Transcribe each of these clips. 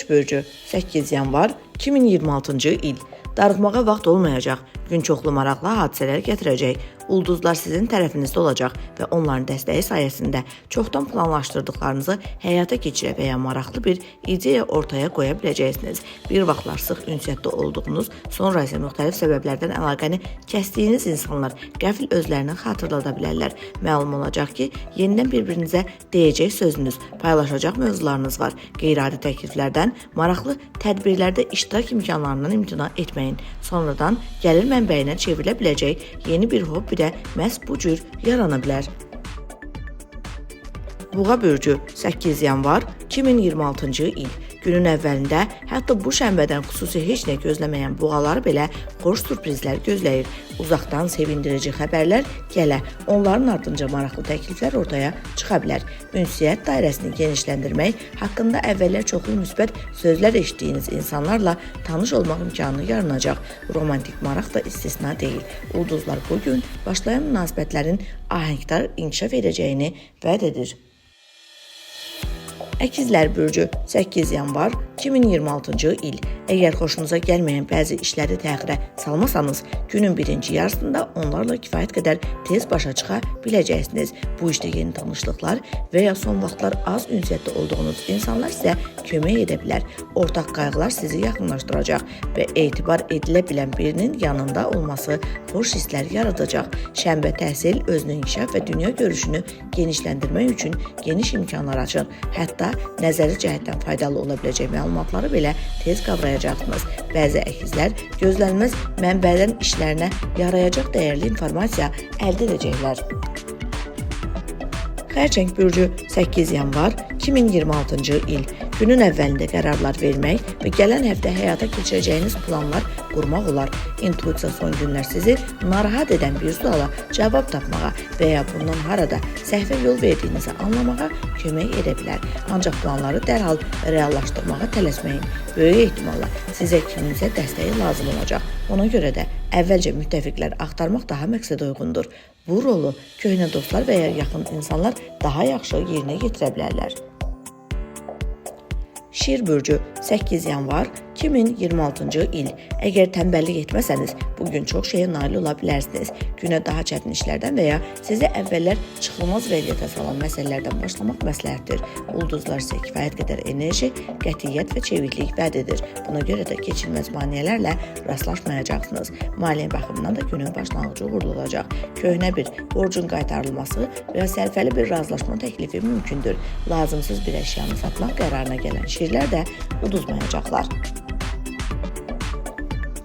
Qoç bürcü 8 yanvar 2026-cı il. Darıxmağa vaxt olmayacaq. Gün çoxlu maraqlı hadisələr gətirəcək. Ulduzlar sizin tərəfinizdə olacaq və onların dəstəyi sayəsində çoxdan planlaşdırdıqlarınızı həyata keçirə və ya maraqlı bir ideya ortaya qoya biləcəksiniz. Bir vaxtlar sıx ünsiyyətdə olduğunuz, sonra isə müxtəlif səbəblərdən əlaqəni kəsdiyiniz insanlar qəfil özlərini xatırlada bilərlər. Məlum olacaq ki, yenidən bir-birinizə deyəcək sözünüz, paylaşacaq mövzularınız var. Qeyri-adi təkliflərdən, maraqlı tədbirlərdə iştirak imkanlarından imtina etməyin. Sonradan gəlir mənbəyinə çevrilə biləcək yeni bir hobbi də məhz bu cür yarana bilər. Buğa bürcü 8 yanvar 2026-cı il. Günün əvvəlində hətta bu şənbədən xüsusi heç nə gözləməyən buğaları belə xoş sürprizlər gözləyir. Uzaqdan sevindirici xəbərlər gələ, onların ardınca maraqlı təkliflər ortaya çıxa bilər. Ünsiyyət dairəsini genişləndirmək haqqında əvvəllər çoxlu müsbət sözlər eşitdiyiniz insanlarla tanış olmaq imkanı yaranacaq. Romantik maraq da istisna deyil. Ulduzlar bu gün başlayan münasibətlərin ahəngdar inkişaf edəcəyini vəd edir. Əkizlər bürcü 8 yanvar 2026-cı il. Əgər xoşunuza gəlməyən bəzi işləri təxirə salmasanız, günün birinci yarısında onlarla kifayət qədər tez başa çıxa biləcəksiniz. Bu işdə yeni tanışlıqlar və ya son vaxtlar az ünsiyyətdə olduğunuz insanlar sizə kömək edə bilər. Ortaq qayğılar sizi yaxınlaşdıracaq və etibar edilə bilən birinin yanında olması xoş hisslər yaradacaq. Şənbə təhsil, özünü inkişaf və dünya görüşünü genişləndirmək üçün geniş imkanlar açır. Hətta nəzəri cəhətdən faydalı ola biləcək məlumatları belə tez qavrayacaqsınız. Bəzi əkizlər gözlənilməz mənbədən işlərinə yarayacaq dəyərli informasiya əldə edəcəklər. Xərçəng bürcü 8 yanvar 2026-cı il. Günün əvvəlində qərarlar vermək və gələn həftə həyata keçirəcəyiniz planlar qurmaq olar. İntuisiya son günlər sizi narahat edən bir suala cavab tapmağa və ya bundan harada səhvə yol verdiyinizi anlamağa kömək edə bilər. Ancaq planları dərhal reallaşdırmağa tələsməyin. Böyük ehtimalla sizə kiminsə dəstəyi lazım olacaq. Ona görə də əvvəlcə müttəfiqlər axtarmaq daha məqsədə uyğundur. Bu rolu köhnə dostlar və ya yaxın insanlar daha yaxşı yerinə yetirə bilərlər. Şir bürcü 8 yanvar 2026-cı il. Əgər tənbəllik etməsəniz, bu gün çox şeyə nail ola bilərsiniz. Günə daha çətin işlərdən və ya sizi əvvəllər çıxılmaz vəziyyətə salan məsələlərdən başlamaq məsləhətdir. Ulduzlar sizə kifayət qədər enerji, qətiyyət və çeviklik vəd edir. Buna görə də keçilməz maneələrlə rastlaşmayacaqsınız. Maliyyə baxımından da günün başlanğıcı uğurlu olacaq. Köhnə bir borcun qaytarılması və ya sərfəli bir razılaşma təklifi mümkündür. Lazımsız bir əşyanı satmaq qərarına gələn şirlər də uduzmayacaqlar.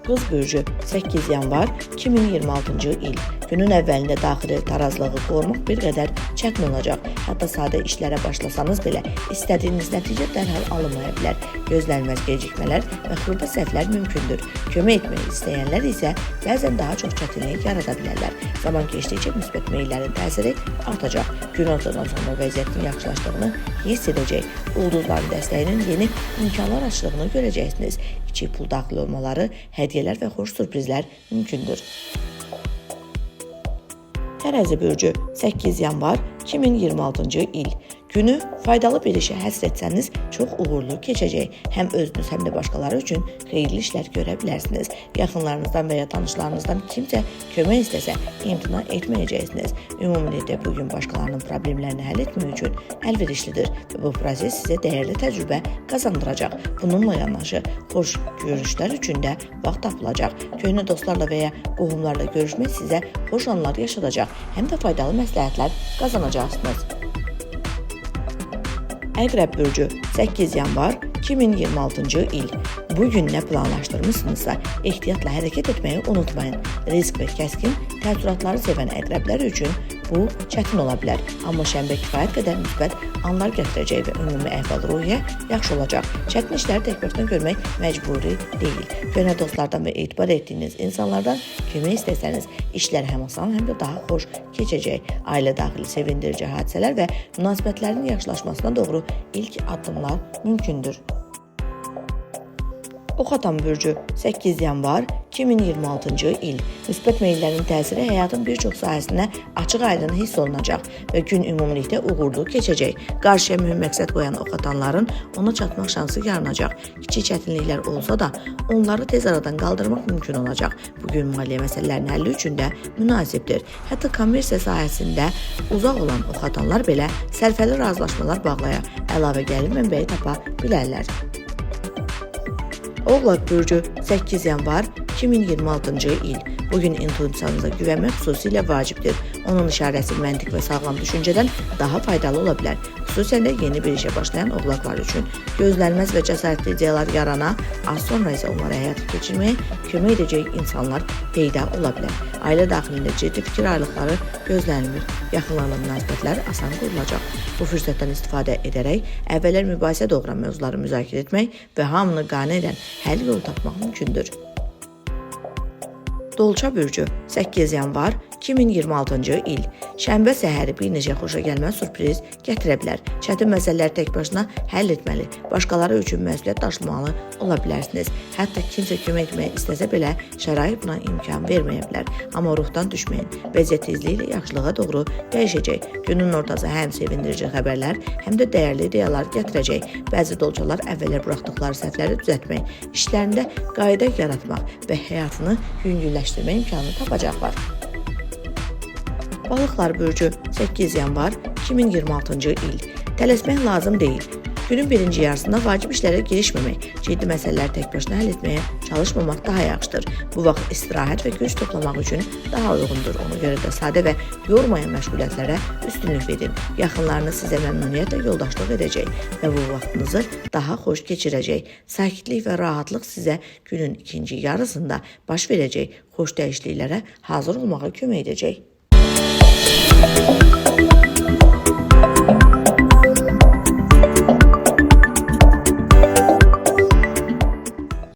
Qız bürcü 8 yanvar 2026-cı il. Günün əvvəlində daxili tarazlığı qorumaq bir qədər çətin olacaq. Hətta sadə işlərə başlasanız belə istədiyiniz nəticə dərhal alınmaya bilər. Gözlənilməz gecikmələr və xırda səhvlər mümkündür. Kömək etmək istəyənlər isə bəzən daha çox çətinlik yarada bilərlər. Zaman keçdikcə müsbət meyllərin təsiri artacaq. Gün ortadan sonra vəziyyətin yaxşılaşdığını hiss edəcək. Ulduzların dəstəyinin yeni imkanlar açdığını görəcəksiniz. Kiçik pul daxil olmaları, hədiyyələr və xoş sürprizlər mümkündür. Tərəzi bürcü 8 yanvar 2026-cı il. Günü faydalı bir işə həsr etsəniz çox uğurlu keçəcək. Həm özünüz, həm də başqaları üçün xeyirli işlər görə bilərsiniz. Yaxınlarınızdan və ya tanışlarınızdan kimsə kömək istəsə imtina etməyəcəksiniz. Ümumilikdə bu gün başqalarının problemlərini həll etmək üçün əlverişlidir və bu proses sizə dəyərli təcrübə qazandıracaq. Bununla yanaşı xoş görüşlər üçün də vaxt tapılacaq. Köhnə dostlarla və ya qohumlarla görüşmək sizə xoş anlar yaşadacaq, həm də faydalı məsləhətlər qazanacaqsınız. Əqrəb bürcü 8 yanvar 2026-cı il. Bu gün nə planlaşdırmısınızsa, ehtiyatla hərəkət etməyi unutmayın. Risk və kəskin təəssüratları sevən əqrəblər üçün bu çətin ola bilər. Amma şənbə kifayət qədər müsbət anlar gətirəcək və ümumi əhval-ruhiyyə yaxşı olacaq. Çətin işləri tək başına görmək məcburi deyil. Köhnə dostlardan və etibar etdiyiniz insanlardan kömək istəsəniz, işlər həm asan, həm də daha xoş keçəcək. Ailə daxili sevindirici hadisələr və münasibətlərin yaxşılaşmasına doğru ilk addımlar mümkündür. Oxatan bürcü 8 yanvar 2026-cı il. Müsbət meyllərin təsiri həyatın bir çox sahəsinə açıq-aydın hiss olunacaq və gün ümumilikdə uğurlu keçəcək. Qarşıya mühüm məqsəd qoyan oxatanların ona çatmaq şansı yaranacaq. Kiçik çətinliklər olsa da onları tez aradan qaldırmaq mümkün olacaq. Bu gün maliyyə məsələlərinin həlli üçün də münasibdir. Hətta kommersiya sahəsində uzaq olan oxatanlar belə sərfəli razılaşmalar bağlaya, əlavə gəlir mənbəyi tapa bilərlər. Oğlaq bürcü 8 yanvar 2026-cı il. Bugün intuisiyanıza güvənmək xüsusilə vacibdir. Onun işarəsi məntiq və sağlam düşüncədən daha faydalı ola bilər. Xüsusən də yeni bir işə başlayan oğlaqlar üçün. Gözlənilməz və cəsarətli ideyalar yarana, az sonra isə onları həyata keçirməyə kömək edəcək insanlar peyda ola bilər. Ailə daxilində ciddi fikir ayrılıqları gözlənilmir. Yaxınlarla münasibətlər asan qurulacaq. Bu fürsətdən istifadə edərək əvvəllər mübahisə doğuran mövzuları müzakirə etmək və hamını qane edən həll yolu tapmaq mümkündür. Dolça bürcü 8 yanvar 2026-cı il. Şənbə səhəri bir neçə xoşagəlməz sürpriz gətirə bilər. Çətin məsələləri tək başına həll etməli, başqaları üçün məsuliyyət daşımalı ola bilərsiniz. Hətta kimsə kömək etmək istəsə belə şərait buna imkan verməyə bilər. Amma ruhdan düşməyin. Vəziyyət tezliklə yaxşılığa doğru dəyişəcək. Günün ortası həm sevindirici xəbərlər, həm də dəyərli ideyalar gətirəcək. Bəzi dolçalar əvvəllər buraxdıqları səhvləri düzəltmək, işlərində qayda yaratmaq və həyatını yüngülləşdirmək imkanı tapacaqlar. Balıqlar bürcü 8 yanvar 2026-cı il. Tələsmək lazım deyil. Günün birinci yarısında vacib işlərə girişməmək, ciddi məsələləri tək başına həll etməyə çalışmamaq daha yaxşıdır. Bu vaxt istirahət və güc toplamaq üçün daha uyğundur. Ona görə də sadə və yormayan məşğuliyyətlərə üstünlük verin. Yaxınlarınız sizə məmnuniyyətlə yoldaşlıq edəcək və bu vaxtınızı daha xoş keçirəcək. Sakitlik və rahatlıq sizə günün ikinci yarısında baş verəcək xoş dəyişikliklərə hazır olmağa kömək edəcək.